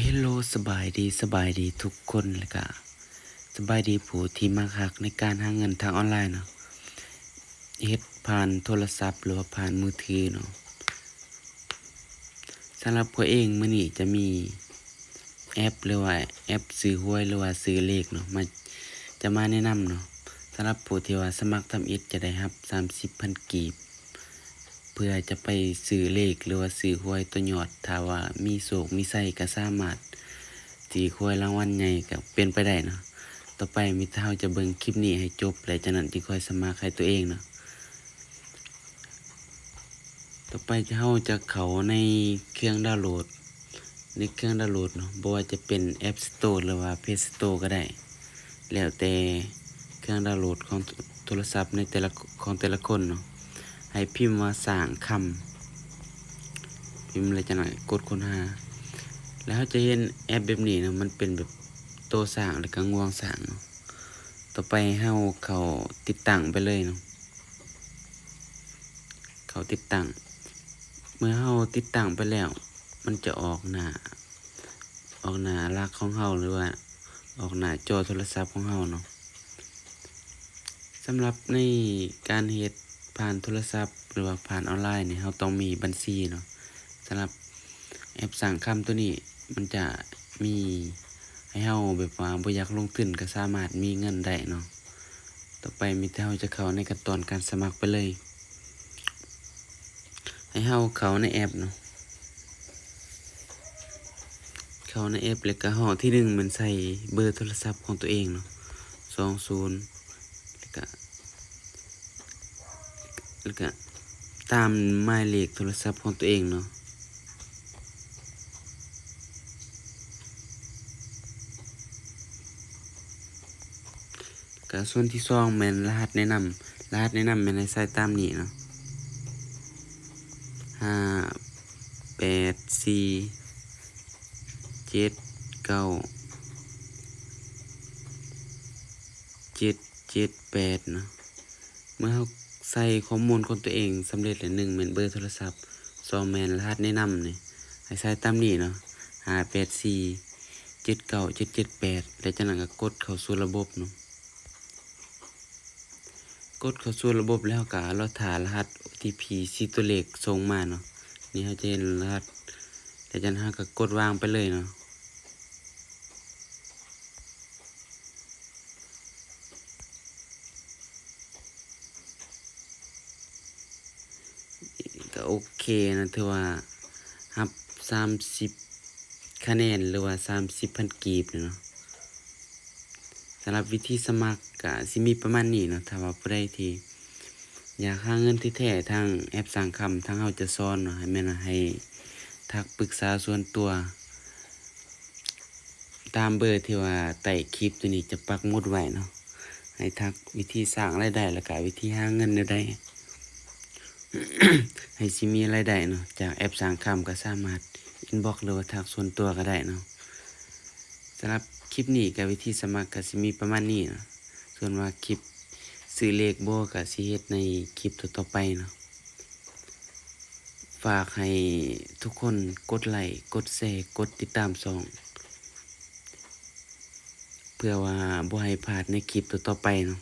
ເຮລໂລ ສະບາຍດີ, ສະບາຍດີທຸກຄົນ ແລະກະສະບາຍດີຜູ້ທີ່ມັກຮັກໃນການຫາເງິນທາງອອນລາຍເນາະ, ເຮັດຜ່ານໂທລະສັບ ຫຼືວ່າຜ່ານມືຖືເນາະ. ສຳລັບຂ້ອຍເອງ ມື້ນີ້ຈະມີແອັບ ຫຼືວ່າແອັບຊື້ຫວຍ ຫຼືວ່າຊື້ເລກເນາະ ມາ ຈະມາແນະນຳເນາະ. ສຳລັບຜູ້ທີ່ວ່າສະໝັກທຳອິດ ຈະໄດ້ຮັບສາມສິບພັນກີບ ເພື່ອຈະໄປຊື້ເລກ ຫຼືວ່າຊື້ຫວຍໂຕຍອດ, ຖ້າວ່າມີໂຊກມີໄຊກໍສາມາດຖືກຫວຍລາງວັນໃຫຍ່ກໍເປັນໄປໄດ້ເນາະ. ຕໍ່ໄປມີແຕ່ເຮົາຈະເບິ່ງຄລິບນີ້ໃຫ້ຈົບ ແລະຈາກນັ້ນຈຶ່ງຄ່ອຍສະໝັກໃຫ້ຕົວເອງເນາະ. ຕໍ່ໄປເຮົາຈະເຂົ້າໃນເຄື່ອງດາວໂຫຼດ ໃນເຄື່ອງດາວໂຫຼດເນາະ, ບໍ່ວ່າຈະເປັນແອັບສະໂຕ ຫຼືວ່າເພລສະໂຕກໍໄດ້ ແລ້ວແຕ່ເຄື່ອງດາວໂຫຼດຂອງໂທລະສັບໃນແຕ່ລະ ຂອງແຕ່ລະຄົນເນາະ. ໃຫ້ພິມວ່າສ້າງຄຳ ພິມແລ້ວຈາກນັ້ນກົດຄົ້ນຫາ ແລ້ວເຮົາຈະເຫັນແອັບແບບນີ້ເນາະ, ມັນເປັນແບບໂຕສ້າງ ແລ້ວກໍງວງສ້າງເນາະ. ຕໍ່ໄປເຮົາເຂົ້າຕິດຕັ້ງໄປເລີຍເນາະ. ເຂົ້າຕິດຕັ້ງ. ເມື່ອເຮົາຕິດຕັ້ງໄປແລ້ວ ມັນຈະອອກໜ້າ ອອກໜ້າຫຼັກຂອງເຮົາ ຫຼືວ່າອອກໜ້າຈໍໂທລະສັບຂອງເຮົາເນາະ. ສຳລັບໃນການເຮັດຜ່ານໂທລະສັບ ຫຼືວ່າຜ່ານອອນລາຍນີ້ ເຮົາຕ້ອງມີບັນຊີເນາະ. ສຳລັບແອັບສ້າງຄຳໂຕນີ້ ມັນຈະມີໃຫ້ເຮົາແບບວ່າບໍ່ຢາກລົງທຶນກໍສາມາດມີເງິນໄດ້ເນາະ. ຕໍ່ໄປມີແຕ່ເຮົາຈະເຂົ້າໃນຂັ້ນຕອນການສະໝັກໄປເລີຍ. ໃຫ້ເຮົາເຂົ້າໃນແອັບເນາະ, ເຂົ້າໃນແອັບ ແລ້ວກະຫ້ອງທີໜຶ່ງແມ່ນໃສ່ເບີໂທລະສັບຂອງຕົວເອງເນາະ ສອງສູນ ແລ້ວກະ ແລ້ວກະຕາມໝາຍເລກໂທລະສັບຂອງຕົວເອງເນາະ. ກະສ່ວນທີສອງແມ່ນລະຫັດແນະນຳ, ລະຫັດແນະນຳແມ່ນໃຫ້ໃສ່ຕາມນີ້ເນາະ ຫ້າແປດສີ່ເຈັດເກົ້າເຈັດເຈັດແປດເນາະ. ເມື່ອເຮົາໃສ່ຂໍ້ມູນຂອງຕົວເອງສຳເລັດແລ້ວ, ໜຶ່ງແມ່ນເບີໂທລະສັບ, ສອງແມ່ນລະຫັດແນະນຳນີ້ ໃຫ້ໃສ່ຕາມນີ້ເນາະ ຫ້າແປດສີ່ເຈັດເກົ້າເຈັດເຈັດແປດ ແລ້ວຈາກນັ້ນກໍກົດເຂົ້າສູ່ລະບົບເນາະ. ກົດເຂົ້າສູ່ລະບົບແລ້ວ ເຮົາກໍລໍຖ້າລະຫັດໂອທີພີສີ່ຕົວເລກສົ່ງມາເນາະ. ນີ້ເຮົາຈະເຫັນລະຫັດ ແລ້ວຈາກນັ້ນເຮົາກໍກົດວາງໄປເລີຍເນາະ. ກໍໂອເຄນະ, ຖືວ່າຮັບສາມສິບຄະແນນ ຫຼືວ່າສາມສິບພັນກີບເນາະ. ສຳລັບວິທີສະໝັກກະຊິມີປະມານນີ້ເນາະ. ຖ້າວ່າຜູ້ໃດທີ່ຢາກຫາເງິນແທ້ໆ ທາງແອັບສ້າງຄຳ ທາງເຮົາຈະສອນເນາະ, ໃຫ້ແມ່ນໃຫ້ທັກປຶກສາສ່ວນຕົວ ຕາມເບີທີ່ວ່າໃຕ້ຄລິບໂຕນີ້ຈະປັກໝຸດໄວ້ເນາະ, ໃຫ້ທັກວິທີສ້າງລາຍໄດ້ ແລ້ວກະວິທີຫາເງິນແນວໃດ ໃຫ້ຊິມີລາຍໄດ້ເນາະ ຈາກແອັບສ້າງຄຳ ກໍສາມາດອິນບັອກ ຫຼືວ່າທັກສ່ວນຕົວກໍໄດ້ເນາະ. ສຳລັບຄລິບນີ້ກໍວິທີສະໝັກກໍຊິມີປະມານນີ້ເນາະ, ສ່ວນວ່າຄລິບຊື້ເລກບໍ່ ກໍຊິເຮັດໃນຄລິບຕໍ່ໆໄປເນາະ. ຝາກໃຫ້ທຸກຄົນກົດໄລ້ ກົດແຊ ກົດຕິດຕາມຊ່ອງ ເພື່ອວ່າບໍ່ໃຫ້ພາດໃນຄລິບຕໍ່ໆໄປເນາະ.